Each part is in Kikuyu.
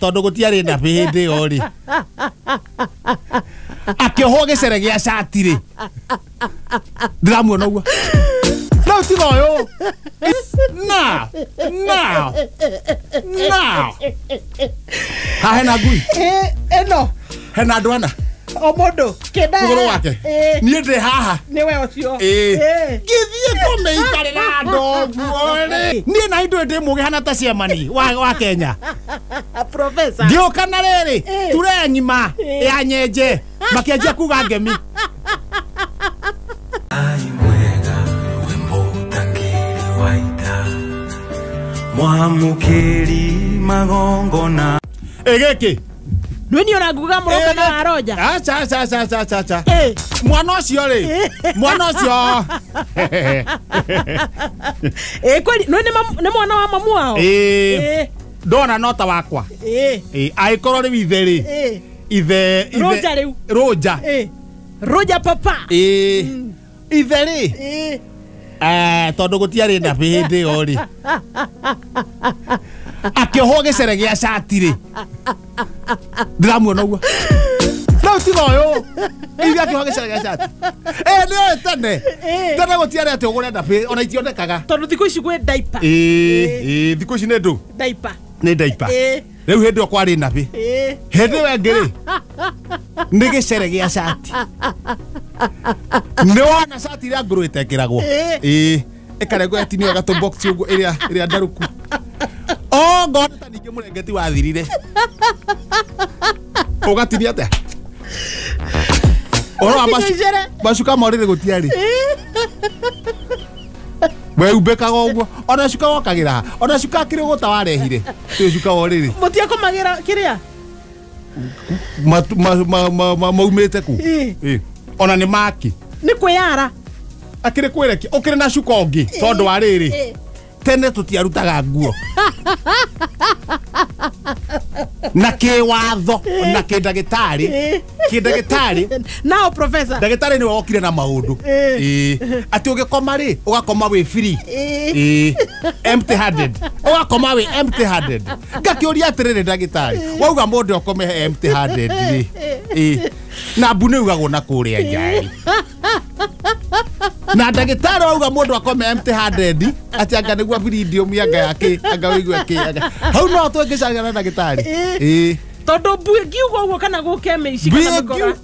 Tondũ gũtiarĩ ndabĩ hĩndĩ ĩyo rĩ, akĩohwo gĩcere gĩa cati rĩ, ndĩramuona ũguo rĩu tiga ũyũ na na na haha hena ngui. Ĩno. Hena andũ ana. O mũndũ kĩnda Mũgũrũ wake. Niĩ ndĩ haha. Nĩwe ũcio. Ĩĩ. Ngĩthiĩ kũmĩikarĩra andũ ũguo rĩ, niĩ na indũ ndĩ mũgĩ hana ta ciamani wa Kenya. Professor. Ngĩũka na rĩrĩ ture ng'ima ya nyenje makĩanjia kuga ngemi. Ai mwega wĩ mũtangĩri wa ita mwamũkĩri magongona. Ĩ gĩkĩ. Nĩ niĩ ũranguga mũroka na waronja. Acha acha acha acha acha acha. Mwana ũcio rĩ, mwana ũcio. Kweli nĩ nĩ mwana wa mamu wao. Ĩ. Ndona no ta wakwa. Ĩ angĩkorwo rĩu ithe rĩ. Ithe ithe. Rũnja rĩu. Rũnja. Rũnja papa. Ĩ. Ithe rĩ. Tondũ gũtiarĩ ndabĩ hĩndĩ ĩyo rĩ, akĩohwo gĩcere gĩa cati rĩ, ndĩramuona ũguo rĩu tiga ũyũ ithe akĩohwo gĩcere gĩa cati. Nĩoĩ tene tene gũtiarĩ atĩ ũgũre ndabĩ ona itionekaga. Tondũ thikũ ici gwĩ diaper. Ĩ thikũ ici nĩ ndũ. Diaper. Nĩ diaper. Rĩu hĩndĩ ĩyo kwarĩ nabĩ. Hĩndĩ ĩyo ĩngĩ rĩ, nĩ gĩcere gĩa cati. Nĩ wona cati ĩrĩa ngũrũ ĩtekĩragwo. Ĩ ĩkarengwo ĩgatinio gatũ box ũguo ĩrĩa ĩrĩa ndarũku. O ngona ta ningĩ mũrengeti wathirire. Ũgatinia atĩa? Ũhoro wa macuka ma ũrĩrĩ gũtiarĩ. Weumbĩkaga ũguo ona cuka wokagĩra ha ona cuka akĩrĩ ũgũta warehire ũyũ cuka wa ũrĩrĩ. Mũtiakomagĩra kĩrĩa? Maumĩte kũ? Ona nĩ maki. Nĩ kwĩyara. Akĩrĩ kwĩrekia ũkĩrĩ na cuka ũngĩ tondũ wa rĩrĩ tene tũtiarutaga nguo na kĩwatho na kĩndagĩtarĩ kĩndagĩtarĩ. Nao professor. Ndagĩtarĩ nĩwe wokire na maũndũ. Atĩ ũgĩkoma rĩ ũgakoma wĩ free. Empty handed. Ũgakoma wĩ empty handed. Ngakĩũria atĩrĩrĩ ndagĩtarĩ wauga mũndũ akome empty handed rĩ. Na mbu nĩ ugagwo na kũrĩa nja rĩ. Na ndagĩtarĩ wauga mũndũ akome empty handed atĩ anga nĩguo biridium anga yake anga wĩigue kĩ anga hau no twĩngĩcaria na ndagĩtarĩ. Tondũ mbu ĩngiuga ũguo kana gũke mĩici kana mĩkora.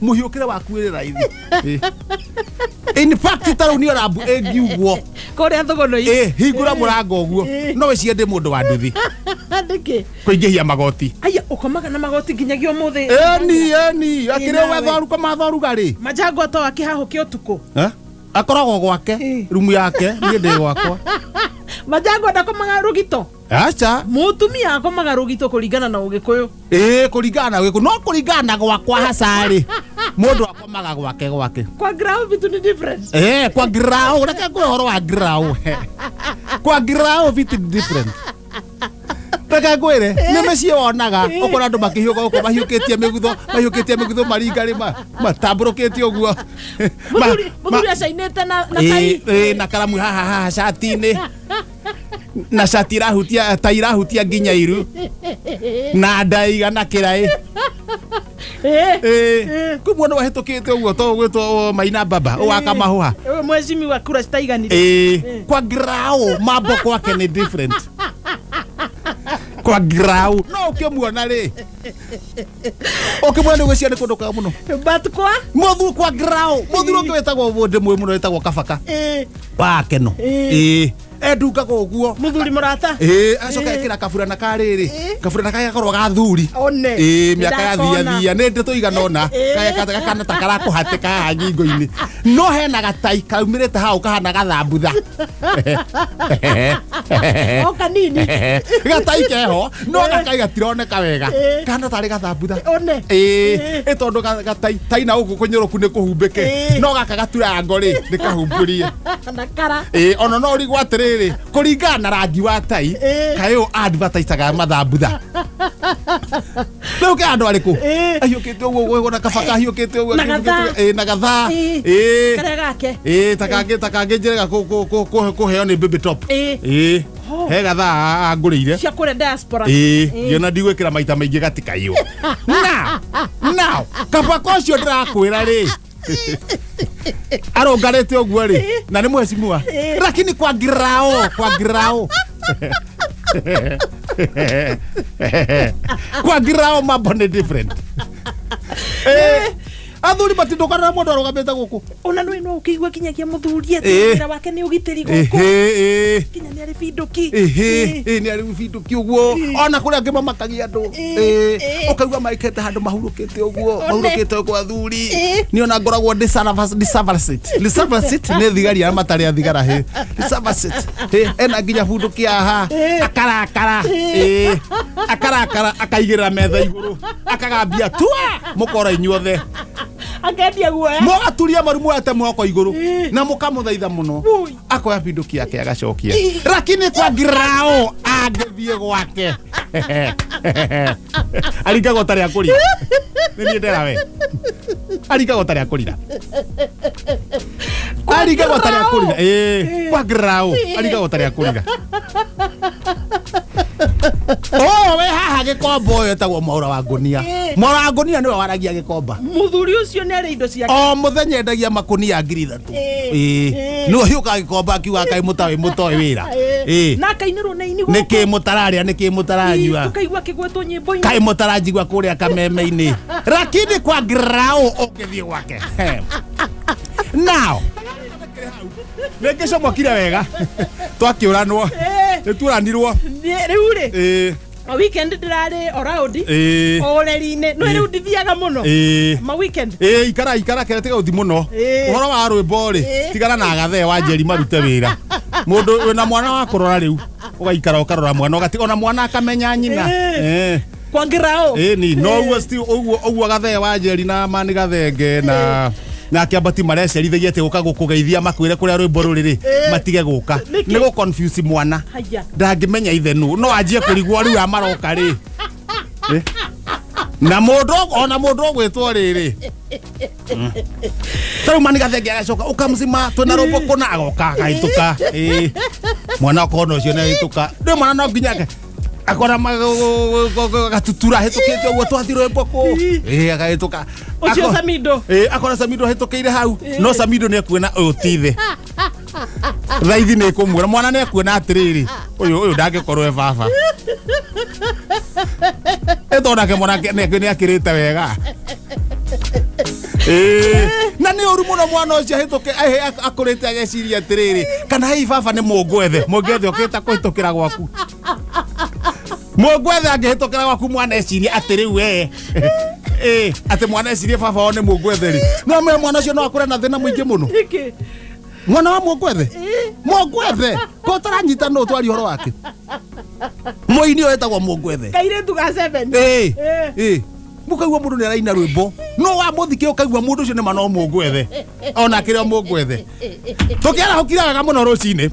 Mũhiũkĩre waku wĩ raithi. In fact ta rĩu niĩ ona mbu ĩngiugwo kũrĩa thũgũnũ-inĩ. Hingũra mũrango ũguo no wĩcirie ndĩ mũndũ wa nduthi. Nĩkĩ? Kũingĩhia magoti. Aya ũkomaga na magoti nginyagia ũmũthĩ. Ĩni ĩni akĩrĩ we thoru koma thoruga rĩ. Manjango to akĩhahũke ũtukũ. Akoragwo gwake rumu yake niĩ ndĩ gwakwa. Manjango ndakomaga rũgito. Acha. Mũtumia akomaga rũgito kũringana na ũgĩkũyũ. Kũringana na ũgĩkũyũ no kũringana na gwakwa haca rĩ mũndũ akomaga gwake gwake. Kwa ground vitu ni different. Kwa ground reke ngwĩre ũhoro wa ground. Kwa ground vitu ni different. Reke ngwĩre nĩ mĩciĩ wonaga ũkona andũ makĩhiũka gũkũ mahiũkĩtie mĩgutho mahiũkĩtie mĩgutho maringa rĩ matambũrũkĩte ũguo. Mũthuri acainĩte na tai. Na karamu haha haha cati-inĩ. Na cati irahutia tai irahutia nginya iru. Na nda igana kĩraĩ. Kũu muona wahĩtũkĩte ũguo to ũgwĩtwo Maina Baba ũwakamahũha. Mheshimiwa kura citaiganire. Kwa grau mambo kwake nĩ different. Kwa grau no ũkĩmuona rĩ ũkĩmuona nĩ ũgwĩciria nĩ kũndũ kwega mũno. But kwa mũthuri kwa grau mũthuri ũngĩ wĩtagwo ndĩ mũĩ mũno wĩtagwo Kabaka wa Keno. Endungaga ũguo mũthuri mũrata. Acoka ekĩra kaburana ka rĩrĩ kaburana karĩa gakoragwo ga thuri. Mĩaka ya thia thia nĩ ndĩ tũigana ũna gakana ta karakũhatĩka haha ngingo-inĩ no hena gatai kaumĩrĩte hau kahana gathambutha. O kanini. Gatai keho no gakai gatironeka wega kahana tarĩ gathambutha. Ĩ tondũ gatai tai na gũkũ kũnyoroku nĩ kũhumbĩke no gaka gaturango rĩ nĩ kahumbũrie. Na kara. Ona no ũrigwo atĩrĩrĩ kũringana na rangi wa tai kaĩ ũyũ advertisaga mathambutha. Rĩu ke andũ arĩkũ ahiũkĩte ũguo ũguo na Kabaka ahiũkĩte ũguo na gathaa. Karĩa gake. Ta kangĩ ta kangĩ njĩrĩga kũheo nĩ baby top. He gathaa angũrĩire. Cia kũrĩa diaspora. Ĩĩ, ngĩona ndigwĩkĩra maita maingĩ gatikaiywo. Na now kabaka ũcio ndĩrakwĩra rĩ, arũngarĩte ũguo rĩ, na nĩ mheshimiwa, lakini kwa ngirao, kwa ngirao, kwa ngirao mambo nĩ different. Athuri matindũkana na mũndũ arũgamĩte gũkũ. Ona nĩ no ũkĩigua kinyagia mũthuri atĩ wĩra wake nĩ ũgitĩri gũkũ. Kinya nĩ arĩ binduki. Ĩhĩ, nĩ arĩ binduki ũguo. Ona kũrĩa angĩ mamakagia andũ. Ũkaigua maikete handũ mahurũkĩte ũguo, mahurũkĩte ũguo athuri. Niĩ ona ngoragwo ndĩ Disavasit nĩ thigari arĩa matarĩ a thigara hĩ. Disavasit. Ena nginya bunduki haha. Akarakara. Akarakara akaigĩrĩra metha igũrũ. Akagambia tua mũkora inyuothe. Akendia guoya. Mũgaturia maru muoete moko igũrũ na mũkamũthaitha mũno. Akoya binduki yake agacokia. Lakini kwa ngirao angĩthiĩ gwake. Aringagwo ta rĩa kũrira. Nĩ niĩ ndera we. Aringagwo ta rĩa kũrira. Aringagwo ta rĩa kũrira. Kwa ngirao aringagwo ta rĩa kũrira. Oh, we haha gĩkomba ũyũ etagwo Mwaũra wa Ngũnia. Mwaũra wa Ngũnia nĩwe waragia gĩkomba. Mũthuri ũcio nĩ arĩ indo ciake. O mũthenya endagia makũnia 3,000. Nĩwe ũhiũkaga gĩkomba akiuga kaĩ mũtoĩ mũtoĩ wĩra. Na akainĩrwo na ini gũkũ. Nĩkĩ mũtararĩa, nĩkĩ mũtaranyua. Tũkaigua akĩgwetwo nyĩmbo-inĩ. Kaĩ mũtaranjigua kũrĩa kameme-inĩ. Lakini kwa ngirao ũngĩthiĩ gwake. Now nĩngĩcomokire wega. Twakĩũranwo. Nĩtuoranirwo. Rĩu rĩ, ma weekend ndĩrarĩ o raundi o ũreri-inĩ. No rĩu ndithiaga mũno. Ma weekend. Ikara ikara kere tiga gũthi mũno. Ũhoro wa rwĩmbo rĩ, tigana na gathee wa Njeri marute wĩra. Mũndũ wĩna mwana wa kũrora rĩu, ũgaikara ũkarora mwana ũgatiga ona mwana akamenya nyina. Kwa ngirao. Ni no ũguo still ũguo ũguo gathee wa Njeri na mani gathenge na na kĩambati marecerithagia atĩ gũka gũkũgeithia makwĩre kũrĩa rwĩmbo rũrĩ rĩ, matige gũka. Nĩ gũ confuse mwana. Ndangĩmenya ithe nũ, no anjie kũrigwo rĩu aya maroka rĩ. Na mũndũ ona mũndũ ũgwĩtwo rĩrĩ. Tarĩu mani gathenge agacoka ũkamũcima twĩna rwĩmbo kũna agoka agahĩtũka. Mwana okorwo na ũcio nĩ ahĩtũka. Rĩu mwana no nginya akora gatutura hĩtũkĩte ũguo twathiĩ rwĩmbo kũ. Agahĩtũka. Ũcio Samido. Akora Samido hĩtũkĩire hau. No Samido nĩ ekuona ũyũ ti ithe. Thaithi nĩ ĩkũmuona mwana nĩ ekuona atĩrĩrĩ, ũyũ ndangĩkorwo e baba. Ĩtondũ nake mwana nĩ akĩrĩte wega. Na nĩ ũru mũno mwana ũcio ahĩtũke akũrĩte ageciria atĩrĩrĩ, kana hihi baba nĩ mũngwethe, mũngwethe ũkĩte kũhĩtũkĩra gwaku. Mũngwethe angĩhĩtũkĩra gwaku mwana ecirie atĩ rĩu we. Atĩ mwana ecirie baba wao nĩ mũngwethe rĩ. No mwana ũcio no akũre na thĩna mũingĩ mũno. Nĩkĩ? Mwana wa mũngwethe? Mũngwethe? Ko ũtaranyita nũ twaria ũhoro wake? Mũini ũyũ wetagwo mũngwethe. Kairĩtu ga 7. Mũkaigua mũndũ nĩ araina rwĩmbo. No wamũthikĩra ũkaigua mũndũ ũcio nĩ ma no mũngwethe. Ona kĩrĩa mũngwethe. Tũkĩarahũkire wega mũno rũcinĩ.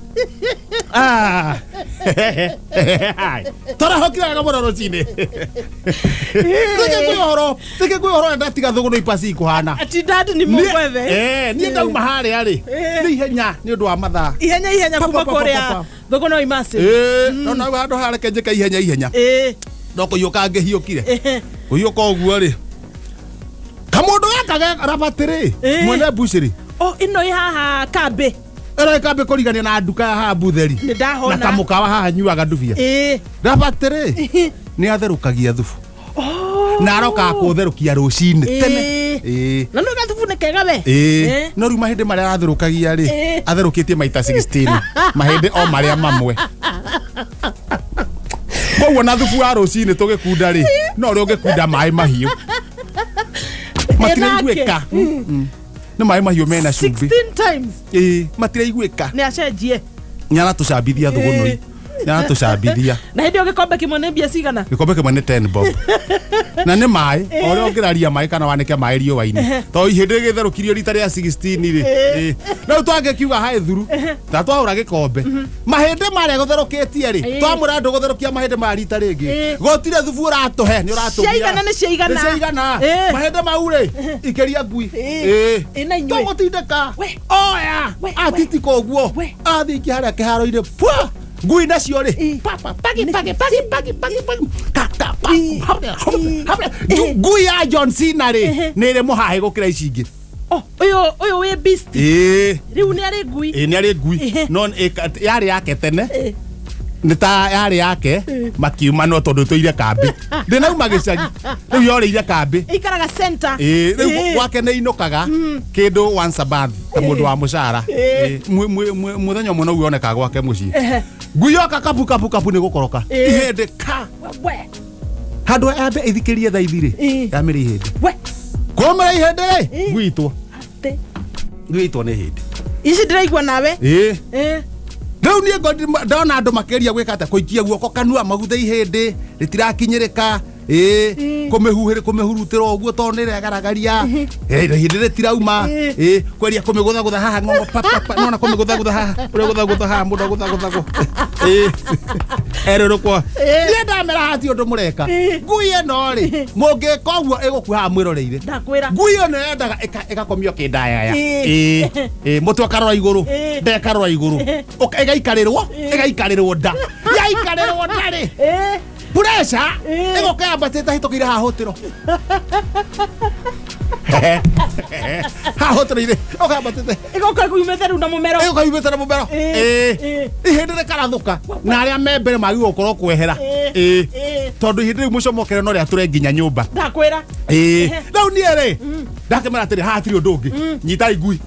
Tũrahũkire wega mũno rũcinĩ. Reke kwĩ ũhoro ndatiga thũgũnũ ipasi ikũhana. Ati dad nĩ mũngwethe. Niĩ ndauma harĩa rĩ. Nĩ ihenya nĩ ũndũ wa mathaa. Ihenya ihenya kuma kũrĩa thũgũnũ imasi. No na handũ hareke njĩke ihenya ihenya. No kũhiũka ngĩhiũkire. Kũhiũka ũguo rĩ. Kamũndũ gaka rabatĩ rĩ, mwene mbucĩrĩ. O ĩno ĩ haha kambĩ. Ĩno ĩ kambĩ kũrigania na nduka ya haha Butheri. Nĩ ndahona. Na kamũkawa haha nyuaga ndubia. Rabatĩ rĩ, nĩ atherũkagia thubu. Na arokaga kũtherũkia rũcinĩ tene. Na no gathubu nĩ kega we. No rĩu mahĩndĩ marĩa aratherũkagia rĩ, atherũkĩtie maita 16. Mahĩndĩ o marĩa mamwe. Koguo na thubu wa rũcinĩ tũgĩkunda rĩ, no ũrĩa ũngĩkunda maĩ mahiũ. Matiraiguĩka. Nĩ maĩ mahiũ mena cumbĩ. 16 times. Matiraiguĩka. Nĩ acenjie. Nĩ aratũcambithia thũgũnũi. Nĩ aratũcambithia. Na hĩndĩ ĩyo gĩkombe kĩmwe nĩ mbia cigana? Gĩkombe kĩmwe nĩ 10 bob. Na nĩ maĩ, o ũrĩa ũngĩraria maĩ kana wanĩke maĩ riũa-inĩ. Tondũ ihĩndĩ gĩtherũkirio rita rĩa 16 rĩ. Rĩu twangĩkiuga haĩ thuru, na twahũra gĩkombe. Mahĩndĩ marĩa gũtherũkĩtie rĩ, twamũra andũ gũtherũkia mahĩndĩ maya rita rĩngĩ. Gũtirĩ thubu ũratũhe, nĩ ũratũgia. Ciaigana nĩ ciaigana. Nĩ ciaigana. Mahĩndĩ mau rĩ, ikĩria ngui. Na inyuĩ. Tũgũtindĩka. Oya, atitika ũguo. Athiĩ harĩa kĩharo-inĩ, pwa! Ngui nacio rĩ papa pagi pagi pagi pagi pagi pagi ka ka pa ngui ya John Cena rĩ nĩ ĩrĩ mũhahĩ gũkĩra ici ingĩ. Oh, oyo we beast. Riu ni ari ngui. Ni ari ngui. No yari yake tene. Ni ta yari yake makiuma no tondu tuire kambi. Ndinauma gicagi. Riu yoreire kambi. Ikaraga center. Riu gwake ni inukaga kindu once a month ta mundu wa mucara. Muthenya ũmwe noguo onekaga gwake mucii. Ngui yoka kapu kapu kapu ni gukoroka. Ihĩndĩ ka. Handu yambe ithikirie thaa ithiri. Yamĩre ihĩndĩ. We. Kũmĩra ihĩndĩ rĩ ngui itwo. Ngui itwo nĩ hĩndĩ. Ici ndĩraigua nawe. Rĩu niĩ ndona andũ makĩria gwĩka atĩa kũikia guoko kanua maguthe ihĩndĩ rĩtirakinyĩrĩka kũmĩhuhĩra kũmĩhurutĩra ũguo tondũ nĩ ĩregaragaria ihĩndĩ rĩtirauma kweria kũmĩgũthagũtha haha ng'ong'o pa pa nona kũmĩgũthagũtha haha ũrĩa gũthagũtha haha mũndũ agũthagũthagwo erũrũkwo niĩ ndamera haha ti ũndũ mũreka ngui ĩno rĩ mũngĩka ũguo ĩgũkua haha mwĩroreire ngui ĩno yendaga ĩgakomio kĩndayaya mũtwe ũkarora igũrũ nda ĩkarora igũrũ ĩgaikarĩrwo ĩgaikarĩrwo nda yaikarĩrwo nda rĩ pressure ĩgoka yambatĩte hĩtũkĩire haha hũtĩro haha hũtĩro-inĩ ĩgoka yambatĩte ĩgoka yumĩte rĩu na mũmero ĩgoka yumĩte na mũmero ihĩndĩ rĩkarathũka na arĩa me mbere magĩrĩirwo gũkorwo kwehera tondũ ihĩndĩ rĩu mũcomokere no rĩatũre nginya nyũmba ndakwĩra rĩu niĩ rĩ ndakĩmera atĩrĩ haha hatirĩ ũndũ ũngĩ nyitai ngui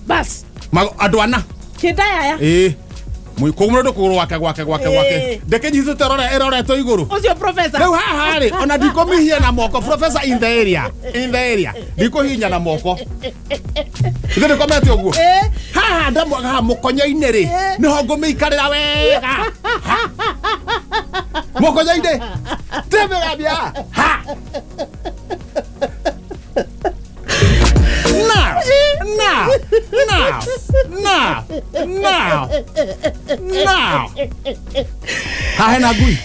bas andũ ana kĩndayaya Mũndũ kũgũrũ gwake gwake gwake gwake ndĩkĩnyitĩte ĩroretwo igũrũ ũcio professor rĩu haha rĩ ona ndikũmĩhinya na moko professor in the area ndikũhinya na moko ithe ndĩkomete ũguo haha ndamwaga haha mũkonyo-inĩ rĩ nĩho ngũmĩikarĩra wega mũkonyo-inĩ ndĩmĩgambia ha Now. Ha hena ngui.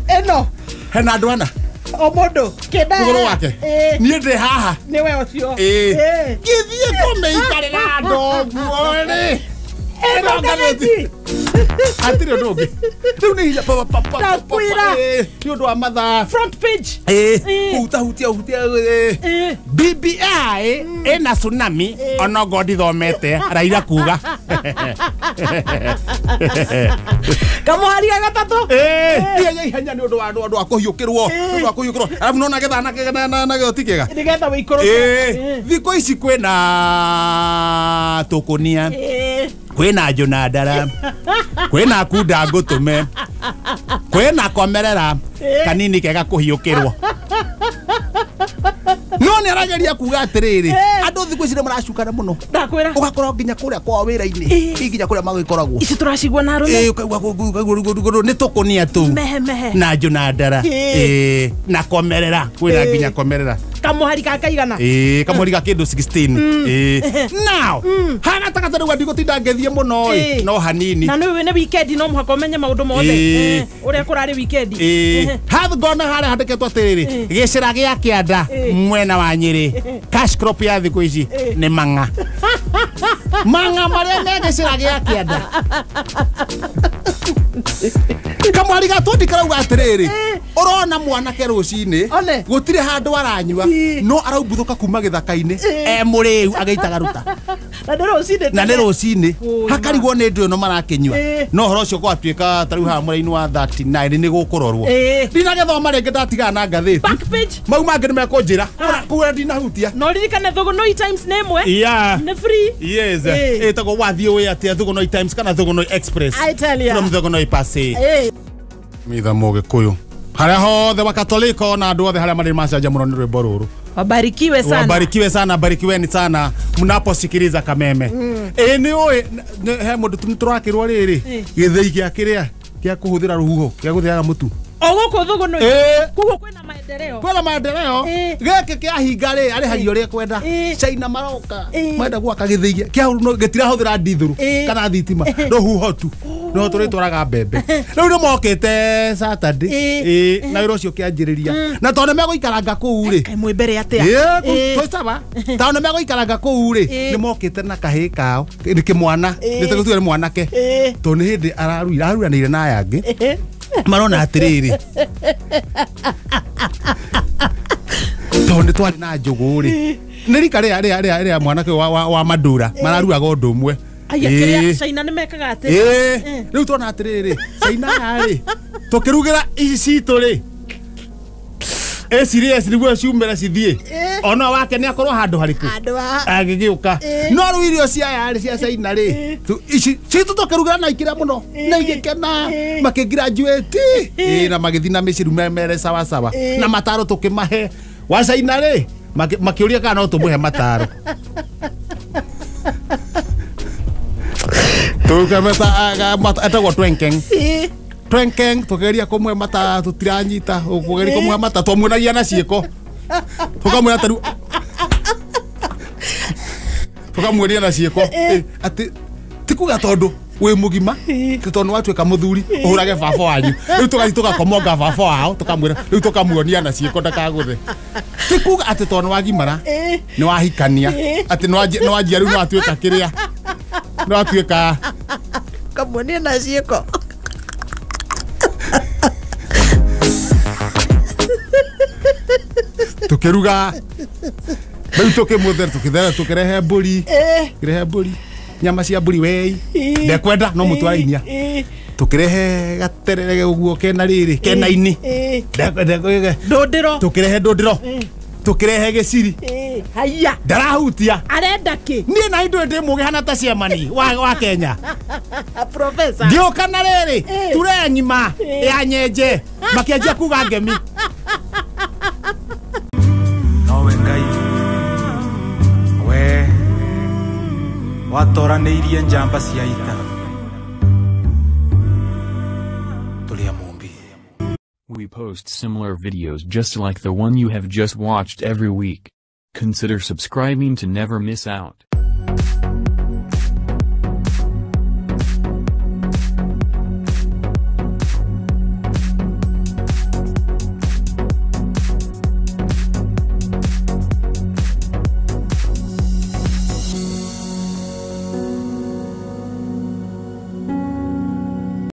Ĩno. Hena andũ ana. O mũndũ kĩndaya. Kũgũrũ gwake. Niĩ ndĩ haha. Nĩwe ũcio. Ngĩthiĩ kũmĩikarĩra andũ ũguo rĩ. Ĩno ngathĩti. Hatirĩ ũndũ ũngĩ. Rĩu nĩ hinya pa pa pa. Ndakwĩra. Nĩ ũndũ wa mathaa. Front page. Hutahutia hutia. BBI ĩna tsunami onogo ndithomete Raila kuga. Kamũhari ga gatatũ. Ihenya ihenya nĩ ũndũ wa andũ a kũhiũkĩrwo. Nĩ ũndũ wa kũhiũkĩrwo. Arabu nona gĩthaa na gĩo ti kĩega. Nĩgetha wĩikũrũke. Thikũ ici kwĩna tũkũnia. Kwĩna njũna ndara. Kwĩna kunda ngũtũme. Kwĩna komerera kanini kega kũhiũkĩrwo. No nĩ arageria kuga atĩrĩrĩ andũ thikũ ici nĩ maracukana mũno ndakwĩra ũgakorwo nginya kũrĩa kwao wĩra-inĩ nginya kũrĩa magĩkoragwo ici tũracigua na arũme ũkaigua nĩ tũkũnia tũu mehe mehe na njũna ndara na komerera kwĩna nginya komerera kamũhari ga kaigana kamũhari ga kĩndũ 16 now haha gatagatĩ rĩu ndigũtinda ngĩthiĩ mũno ĩ no hanini na nĩ nĩ weekend no mũhaka ũmenye maũndũ mothe ũrĩa kũrarĩ weekend haha ngona harĩa handĩkĩtwo atĩrĩrĩ gĩcĩra gĩa kĩanda mwena wa Nyĩrĩ cash crop ya thikũ ici nĩ mang'a mang'a marĩa me gĩcĩra gĩa kĩanda kamwari ga twendi karauga atĩrĩrĩ ũrona mwanake rũcinĩ gũtirĩ handũ aranyua no araumbuthuka kuma gĩthaka-inĩ e mũrĩu agĩitaga ruta na nĩ rũcinĩ hakarigwo nĩ ndũ ĩno marakĩnyua no ũhoro ũcio gwatuĩka ta rĩu haha mwena-inĩ wa 39 nĩ gũkũrorwo ndinagĩthoma rĩngĩ ndatigana na ngathĩti mau mangĩ nĩ mekũnjĩra kũu ndinahutia no ririkane Thugunoi Times nĩ ĩmwe nĩ free yes ĩtagwo wathiĩ wĩ atĩa Thugunoi Times kana Thugunoi Express I tell ya from Thugunoi Passe mitha mũgĩkũyũ harĩa hothe wa Katoliko na andũ othe harĩa marĩ macanjamũro nĩ rwĩmbo rũrũ. Wabarikiwe sana. Wabarikiwe sana, barikiweni sana mnaposikiliza Kameme. Nĩ ũĩ he mũndũ tũrakĩrwo rĩrĩ gĩthĩi gĩa kĩrĩa gĩa kũhũthĩra rũhuho gĩa gũthĩaga mũtu. O gũkũ Thugunoi. Koguo kwĩna maendeleo. Kwĩna maendeleo. Gĩkĩ kĩahinga rĩ arĩhagio ũrĩa kwenda. China maroka. Menda gwaka gĩthĩi kĩa gĩtirahũthĩra ndithũrũ kana thitima rũhuho tu. No tũrĩtwaraga mbembe. Rĩu nĩ mokĩte Saturday. Ĩĩ, na wĩra ũcio ũkĩanjĩrĩria. Na tondũ nĩmegũikaranga kũu rĩ. Kaĩ mwĩ mbere atĩa? Ĩĩ, twĩ sawa. Tondũ nĩmegũikaranga kũu rĩ, nĩmokĩte na kahĩĩ kao, nĩ kĩmwana, nĩ tũtuge nĩ mwanake. Tondũ nĩ hĩndĩ araruranĩire na aya angĩ. Marona atĩrĩrĩ. Tondũ nĩ twarĩ na njũgũ rĩ. Nĩ rika rĩa mwanake wa Mandura mararuaga ũndũ ũmwe. Aya kĩrĩa China nĩ mekaga atĩ. Rĩu tuona atĩrĩrĩ, China rĩ, tũkĩrugĩra ici citũ rĩ. Eciria nĩguo ciumĩre cithiĩ. Ona wake nĩ akorwo handũ harĩkũ. Agĩgĩũka. No rĩu irio cia aya rĩ cia China rĩ, ici citũ tũkĩrugĩra na ikĩrĩa mũno na igĩkena makĩgraduate. Na magĩthiĩ na mĩciĩ rĩu mere sawa sawa. Na mataro tũkĩmahe. Wa China rĩ, makĩũria kana no tũmũhe mataro. Tũkameta etagwo Twenkeng. Twenkeng tũgeria kũmũhe mata tũtiranyita, ũkũgeria kũmũhe mata twamuonagia na ciĩko. Tũkamwĩra ta rĩu tũkamuonia na ciĩko atĩ ti kuga tondũ wĩ mũgima ti tondũ watuĩka mũthuri ũhũrage baba wanyu. Rĩu tũgathiĩ tũgakomonga baba wao tũkamwĩra rĩu tũkamuonia na ciĩko ndakagũthe. Ti kuga atĩ tondũ wagimara nĩ wahikania atĩ nĩ wanjia rĩu nĩ watuĩka kĩrĩa nĩ watuĩka kamuonia na ciĩko. Tukiruga rĩu tũkĩmũthera tũkĩthera tũkĩrehe mbũri tũkĩrehe mbũri nyama cia mbũri wei ndekwenda no mũtwarainia tũkĩrehe gaterere ũguo kena rĩrĩ kena ini ndũndĩro tũkĩrehe ndũndĩro tũkĩrehe gĩciri haiya ndarahutia arenda kĩ niĩ na indo ndĩ mũgĩ hana ta ciamani wa Kenya professor ngĩũka na rĩrĩ ture ng'ima ya nyenje makĩanjia kuga ngemi. Nowe Ngai we watoranĩirie njamba cia ita tũrĩ a Mũmbi. We post similar videos just like the one you have just watched every week. Consider subscribing to never miss out.